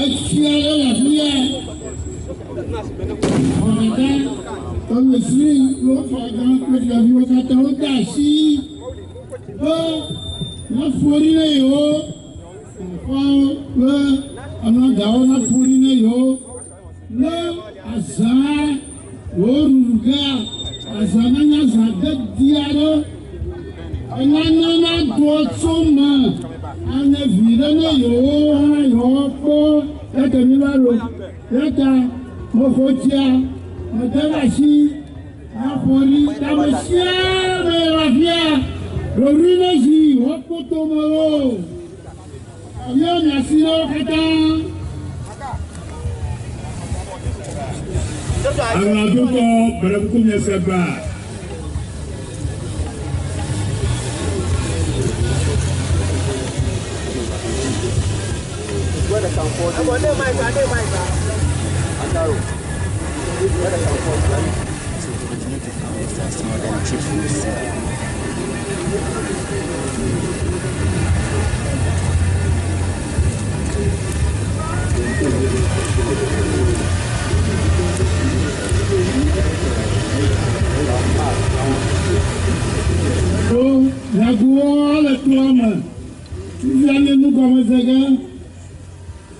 Etsia ɖe le afi ya. Xɔ ɖeka tɔmesi wo fiagã kple fiaviwo katã wode asi be naƒo ɖi ne yewo. Fofoawo kple enɔgawo naƒo ɖi ne yewo. Ne azã woɖuɖu gea, azã nanye azã dedi aɖe. Enane nadoa tso me anye viɖe ne yewo hã yewoakpɔ ete mi va ɖo. Eya ta mexɔ tsia, mede ɖe asi naƒo ɖi ta ame sia ame le afia ɖoɖoe ne zi woakpɔ tome loo. Yɔ mia si na wo katã. Aŋladotɔ berekuku miese gbea. Ɖo nyaguwo le toa me. Fifia nye nugɔmese ge.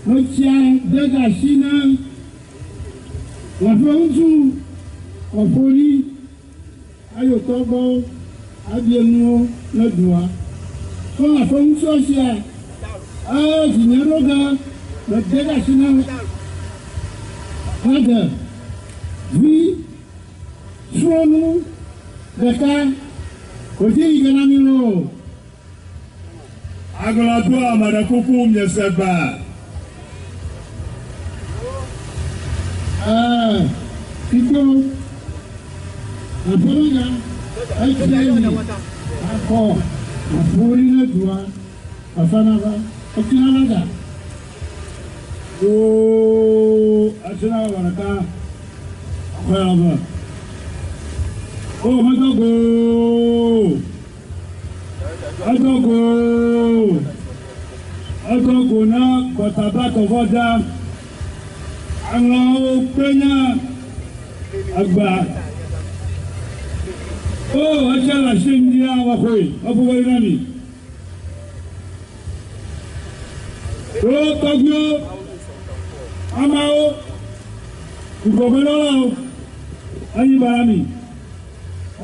Metsia de asi na lãƒe ŋutsu kɔƒoɖi ayo tɔgbɔwo abie nuwo ne dua. Ke lãƒe ŋutsua sia ee dzinye ɖo ge mede ɖe asi na Hade vi srɔ̃nu ɖeka wòdzi yi ge na mi loo. Aglãdoa ame ɖe kuku miese gbea. Ɛɛ, Kiko, aƒemenya etsia yi akɔ aƒori ne dua afanava etsina va ga. Oo, etsina va ɖeka xɔya ve. O, medo go. Edo go. Edo go na gbɔtablatɔvɔ da. Aŋlɔwo kpe nye agba. O, etsia le asi ŋdia wɔxɔe, eƒo be na mi. O, tɔgbuiwo, ameawo, dukɔmenɔlawo, enyi ba na mi,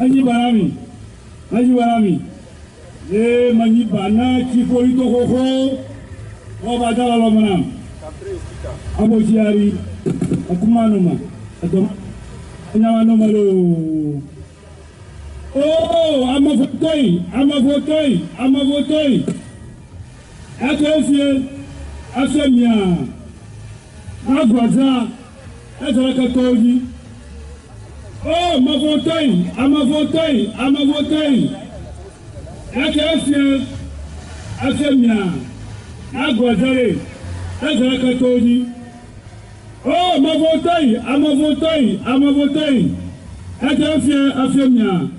enyi ba na mi, enyi ba na mi. Ye menyi ba na tsiƒoɖitɔ xoxowo, woava da le alɔme nam. Abotsiari, ekumanome, edɔ enyamanome loo. Oo, amevotɔe, amevotɔe, amevotɔe. Eke efie, efie mia. Agɔdza, ezɔ ɖe ketɔwo dzi. Oo, amevotɔe, amevotɔe, amevotɔe. Eke efie, efie mia. Agɔdza ɖe, ezɔ ɖe ketɔwo dzi. Oo, amevotɔe, amevotɔe, amevotɔe. Eke efie, efie mia.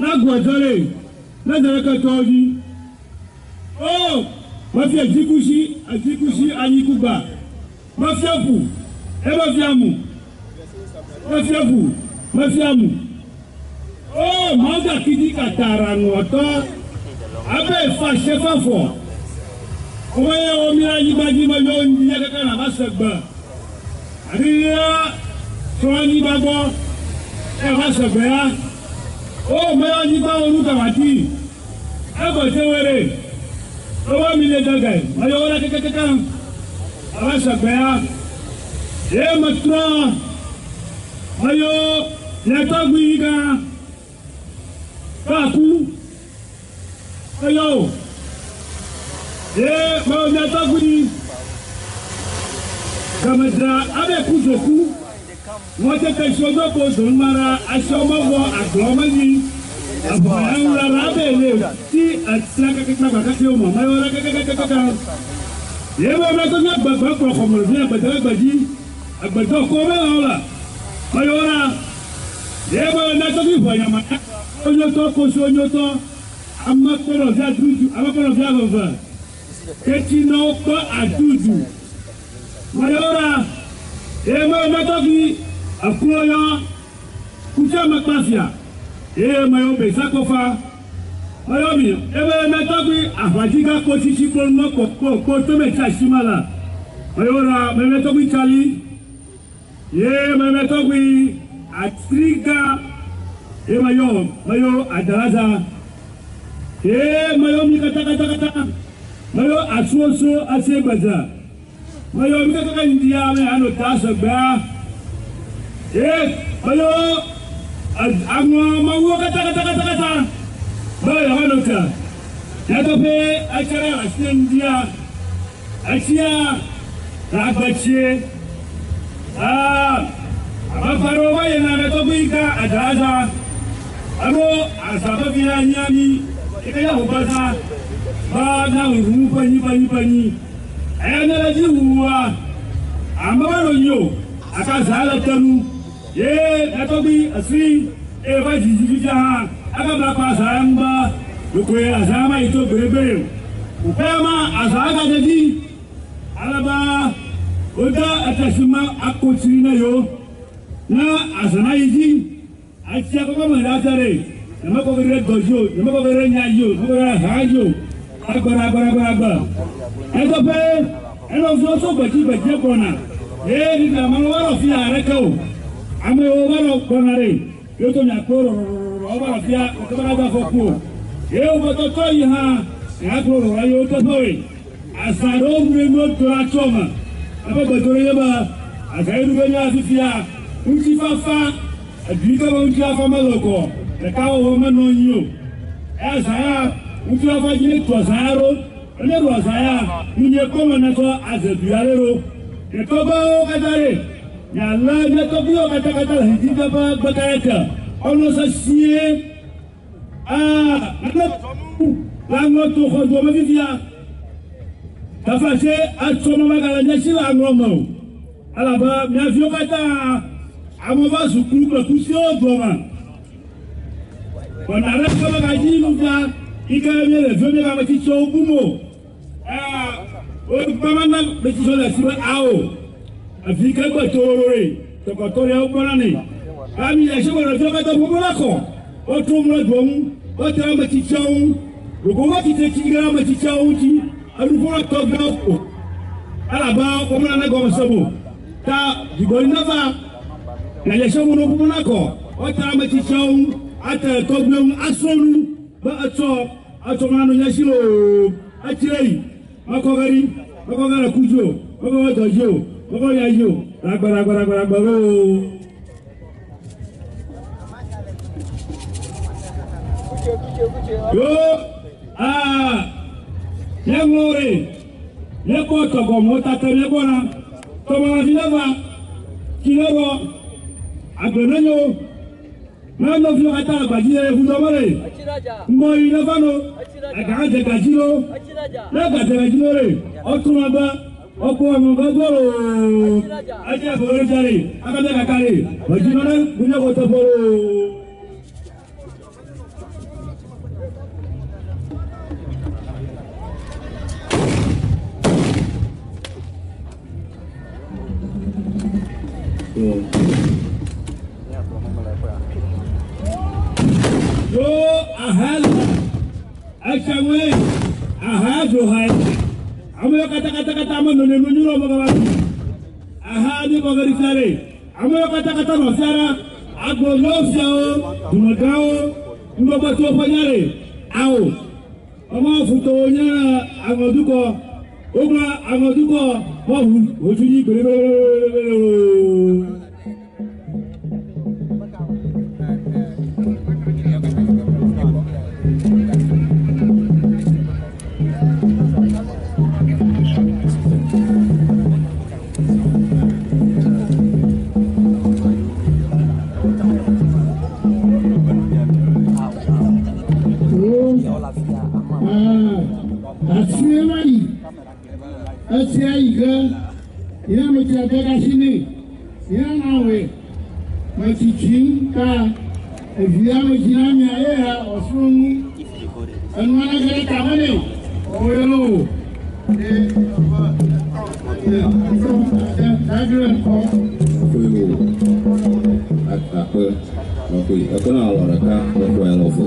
Agɔdza ɖe, ezɔ ɖe ketɔwo dzi. Oo, mefia dzikusi, dzikusi anyikugba. Mefia ƒu, e mefia mu. Mefia ƒu, mefia mu. Oo, mawuga kidi katara ŋɔtɔ. Abe fa sefa fɔ. Womeye womi ɖe anyigba dzi meyɔ ŋdi kaka na va se gbe. Aɖiɖia tso anyigba gbɔ eye va se gbe ya. Oo, meyɔ anyigba wo nu gawati. Egbɔ tse wo ɖe. Ewa mi le dege. Meyɔ wo ɖe kekekeke. Ava se gbe ya. Ye metrɔ. Meyɔ miatɔgbui yi gã. Kaku. Meyɔ o. Ye meyɔ miatɔgbui. Gamedra abe kuzoku. Ŋɔtete siwo zonumara asiɔmɔvɔ agblɔmedzi. Avɔyaŋlala abe le ti etra kakakakakake wo ma meyɔ ɖe kakakakaka. Ye be me to nye gbegbe kplɔ xɔme vi agbedɔ gbedzi. Agbedɔ ko be lãwo la. Meyɔ ɖa. Ye be miatɔgbui ʋɔ nyama. Onyotɔ kosi onyotɔ. Ame kpɔnɔvia dudu, ame kpɔnɔvia veve. Ketsinɔwo kpe adudu. Mayora eme metɔgbi akuoyɔ kutsa mekpasia eye meyo besakɔfa mayɔmi ebe metɔgbi aʋadziga kpotsitsi kpolumɔ kpɔ tome tsi asima la mayora memetɔgbi tsali ye memetɔgbi atriga ye mayɔ mayo adalaza ye mayo mi katakata mayo asuoso asegbedza mayo mi kataka ndia me ano ta sɔgbea ye mayo aŋɔ mawo katakata mayo yawa no ta yàtọ̀ pé ɛtsɛrɛ asi ndia ɛtsia làgbɛtsie aa abafaro wa yina mɛtɔgbi ka adalaza alo azabevi la nyami ike ya wògbɛza ba na wòwu panyi panyi panyi ɛyà ne le dzi wua amewo lo nyo aka za le tenu ye mɛtɔgbi esi eye va dzidzi fifia hã aka bla kɔ aza ya ŋu ba lokoe aza ma yi to gbeɖegbeɖe o òƒe ma aza ga dze dzi alaba wode etesima akotsi ne yewo na aza na yi dzi atsia kɔkɔ me ɖe ate ɖe nyemekɔ ge ɖe dɔ dzi o nyemekɔ ge ɖe nya dzi o nyemekɔ ge ɖe ha dzi o agbara agbara agbara agbara ɛtɔƒe enɔviwo tso gbedzi gbedzi gbɔna ye nina amewo va nɔ fia aɖeke o amewo va nɔ gbɔna ɖe yewo to miakpɔ rɔrɔrɔrɔ wo va nɔ fia wote va do afɔku o ye woƒe tɔtɔ yi hã miakpɔ rɔrɔ yewo teƒewoe asa ɖewo ɖu nuwo do la tsɔ me eƒe gbedoro ye be asa yi ɖu be nya fifia ŋutifafa edu yi ke be ŋutifafa mele kɔ ɖeka wɔwɔ menɔ anyi o eya zã ya ŋutifafa dzi ne tu azã ya ɖo ne ɖu azã ya nunye kpɔme ne tsɔ aze du ya ɖe ɖo nyetɔgbewo katã ɖe mialé nyetɔgbewo katã katã le didi ƒe gbeka ɖe te ɔnɔ sesie aa nane le aŋɔto xɔ doa me fifia tafa tse atsɔ me megale nye si le aŋɔ me o elabe miaviwo katã amewo va zu kulu kple kusiwo doa me wɔna ɖe ke megadzi nu fia yi ke míele viwo míele ame tsitsiwo bum o wokpamana metsitsiwo le si be awo evi ke gbe tororo tɔkɔtɔ ɖe wokpɔna nɛ ami le si me ɖeviwo katã ƒoƒo la kɔ wotrɔ mu ɖe doa ŋu wotre ame tsitsiawo ŋu ɖeko wova tsitre tsi ɖe ame tsitsiawo ŋuti enuƒola tɔgbeawo ko elabe womena ne gɔme se mo ta dzigbɔɖi neva le se me ƒoƒo la kɔ wotre ame tsitsiawo ŋu ate tɔgbeawo ŋu asrɔ̃ nu be etsɔ etsɔ mana no nye si loo etsire yi mekɔ ge ɖi mekɔ ge ɖe ku dzi o mekɔ ge dɔ dzi o mekɔ ya dzi o ragbe ragbe ragbe ragbe loo. Yo aa míeŋlɔ ɖe míekpɔ tɔgɔmɔ tate míegbɔna tɔmɔvi ne va tsi ne wɔ agbe ne nyo mía nɔviwo katã le gbadzi le ʋudɔ me ɖe ŋgɔ yi ne va no ega dze gadzi lo ne gadze gadzi lo ɖe ɔtrɔ be ɔkpɔ ame be gbɔ loo edze ƒe ɖe ɖe akame kaka ɖe gbadzi nɔ ne ŋunye ko teƒe loo. Yo ahal achawe aha jo hai ame kata kata kata ame no no nyuro mo ba aha ni ko gari sare ame kata kata no sara agbo lo fia o dumaga o ngbogbo to fanyare awo ọmọ futo nya aŋɔdukɔ wogblɔ aŋɔdukɔ wɔhu wotu nyi gbelegbelegbele. Asie ma yi esia yi ke yina me tsi ade ɖe asi nɛ yina na wɔe me tsitsi ka evia me dzi na mia eya ɔsrɔ̃ nu enua ne ge ɖe tame nɛ o. Akpe lɔƒoe ekɔna alɔ ɖeka lɔƒoe alɔ ve.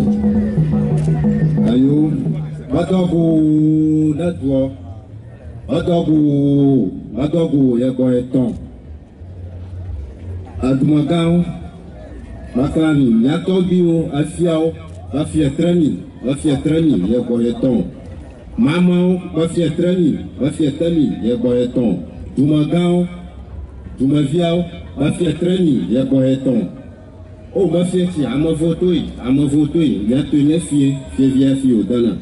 Ayo medɔgo ne doɔ medɔgo medɔgo yɛgbɔ etɔ̃. Edumegãwo maklani miatɔgbiwo efiawo mefie tremi mefie tremi yɛgbɔ etɔ̃. Mamawo mefie tremi mefie temi yɛgbɔ etɔ̃. Dumegãwo dumeviawo mefie tremi yɛgbɔ etɔ̃. O mefie tsi amevotoe amevotoe miatoe nye fie fievia fi wòdena.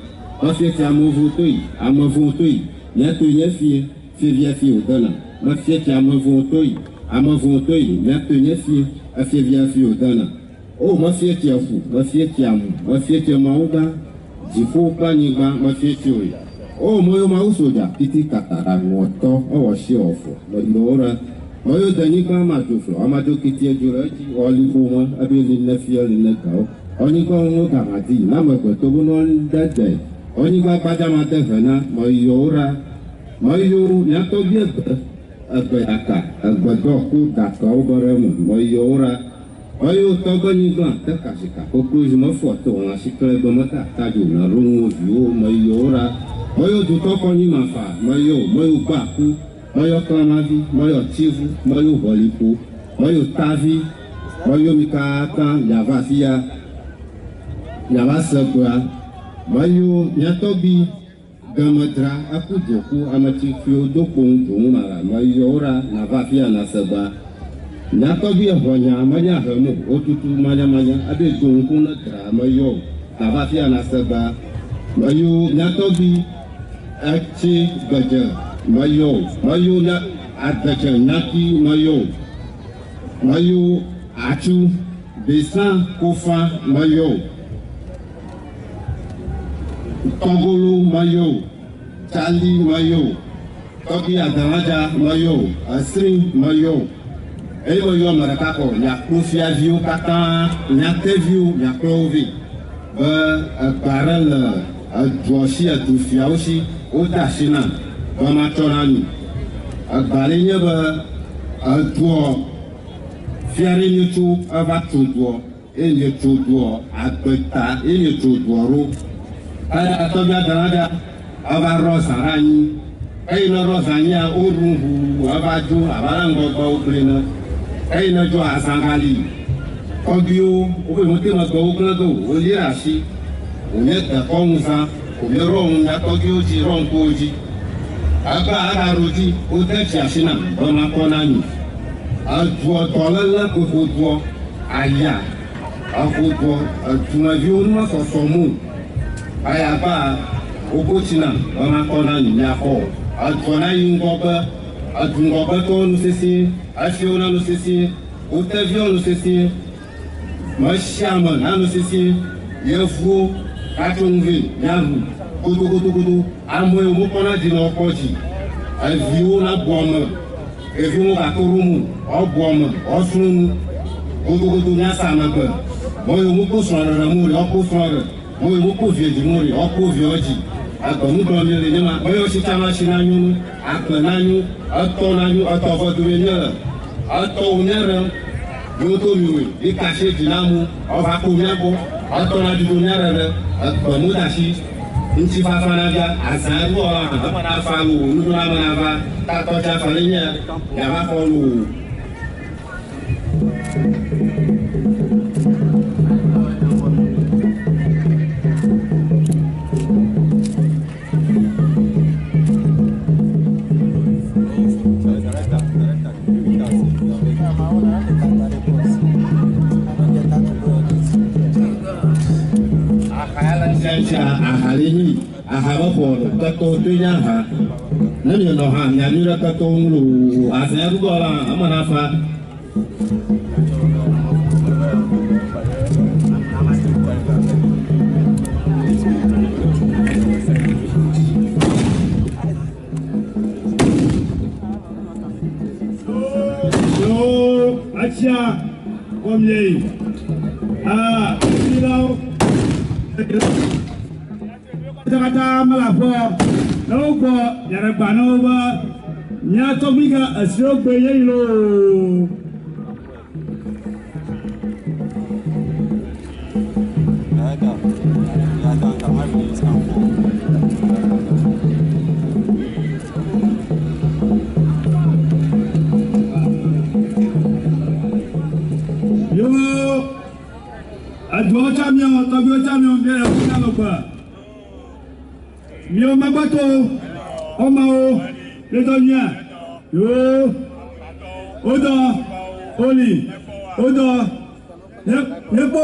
Mefie tsi amevotoe amevotoe miatoe nye fie fievia fi wòdena. Mefie tsi amevotoe amevotoe miatoe nye fie efievia fi wòdena. O mefie tsi eƒu mefie tsi amu mefie tsi mawu gã dziƒo kple anyigba mefie tsi o. O meyo mawu sodza titi kata ɖaŋuwɔtɔ ewɔ si wɔfɔ meɖewo ɖe meyo denyigba madzoflɔ amadzo kiti edzo ɖe edzi wɔli ƒome ebe li ne fia li ne gawo ɔnyigba ŋu gamadi na amegbetɔ be nɔ dede ɔnyigba gbadza ma de he na meyo ɖa meyo miatɔgbi egbe egbe ɖaka egbe dɔ ku dakawo be ɖe me meyo ɖa meyo tɔgbe nyigba te kasika koklozi mefɔ te wɔna sikle gbe mete atadzo na ɖo ŋu viwo meyo ɖa meyo dutɔ kɔnyi mafa meyo meyo gbaku meyɔ klamavi meyɔ tsivu meyɔ ʋɔliƒo meyɔ tavi meyɔ mi katã miava afi ya miava se gbea meyɔ miatɔgbi gamedra eku dzoku ametsitsiwo do kpoŋ dzoŋu mara meyɔ wo ɖa nava afi ya nase gbea miatɔgbi eʋɔnya menya hem o wotutu manyamanya ebe do ŋku ne dra meyɔ o nava afi ya nase gbea meyɔ miatɔgbi etsi gbedze meyɔ o meyɔ mia adedze nyaki meyɔ o meyɔ atsu besã kofa meyɔ o tɔgolo meyɔ o tsali meyɔ o tɔgbi adamadza meyɔ o esri meyɔ o eye meyɔ ame ɖeka kɔ miakplɔ fiaviwo katã miateviwo miakplɔ wo vɛ be egbe aɖe le edua si edufiawo si wode asi nam be matsɔ na mi. Egbe aɖe nye be edua fia ɖe mietso eva tso dua eye mietso dua agbeta eye mietso dua ɖo. Eya tɔgbi adamadza eva rɔ zã ɖe anyi eye ne rɔ zã anyia woɖu ʋuu eva dzo abe ale ŋgɔgbe wogblɔe ene. Eye ne dzo azãgali tɔgbiwo woƒe mete megbe wogblẽ ge o woli ɖe asi wònye dekɔnu zã wònye rɔ ŋu mia tɔgbiwo dzi rɔ ŋkuwo dzi. Egbe agaɖo dzi wode tsi asi nam be makɔ na mi. Edua dɔléle ko ƒo aya eƒo doɔ edumeviwo nu mesɔsɔm o. Eya ba woko tsi nam be makɔ na mi miaxɔ. Edua na yi ŋgɔgbe edu ŋgɔgbetɔwo nu sesĩe efiawo na nu sesĩe woteviwo nu sesĩe me sia ame na nu sesĩe yevuwo katso nu vɛ miaɖu kotokotokoto amewo mekpɔna dzi na wokpɔ dzi eviwo na bu ame ɖeviwo gato ɖo mu woabu ame woasrɔ̃ nu kotokoto miasa amegbe meyiwo mekpɔ srɔ̃ɖeɖe mu ɖe woakpɔ srɔ̃ɖe meyiwo mekpɔ vie dzi mu ɖe woakpɔ viawo dzi egbe mi le nye ma meyiwo sitsamasi na nyo nu agbe na nyo etɔ na nyo etɔ ƒe dome míele etɔwo míeɖem yewo to mi woe mi kasi dzi na mu ɔva ko mía gbɔ etɔ na dudu míaɖe ɖe egbe mu da asi ŋutifafa na via azã ɖu wɔ hã eme na fa loo nuɖuɖu ame na va tatɔ tsa fa ɖe nye miava xɔ loo. Aha le nyi aha be ƒo ɖo ketɔwo toe nye aha ne mienɔ hã mianui ɖe ketɔwo ŋu loo azã ɖuɖɔ la eme na fa. Yo, atsia, kɔmie. Ah, silawo. Katã mele aƒe ne wogbɔ miaɖe gba na wo be Mía tɔgbui gã esiwo gbe ye yi loo. Yoo, eduawo tsa miɔ, tɔgbuiwo tsa miɔ, miɔ le fi na gba. Miɔ magbato, ɔmawo, mietɔ nyia. Yoo, wodɔ, oli, wodɔ, miekpo,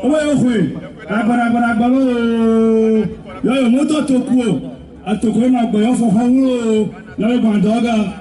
wobe yewo xoe, ɖagbɖagbɖagba loo. Yɔ yɔ motɔ toku o, atoku ye ma gbɔ yɔ fɔxɔ ŋu loo, yɔ gbãdɔ ga.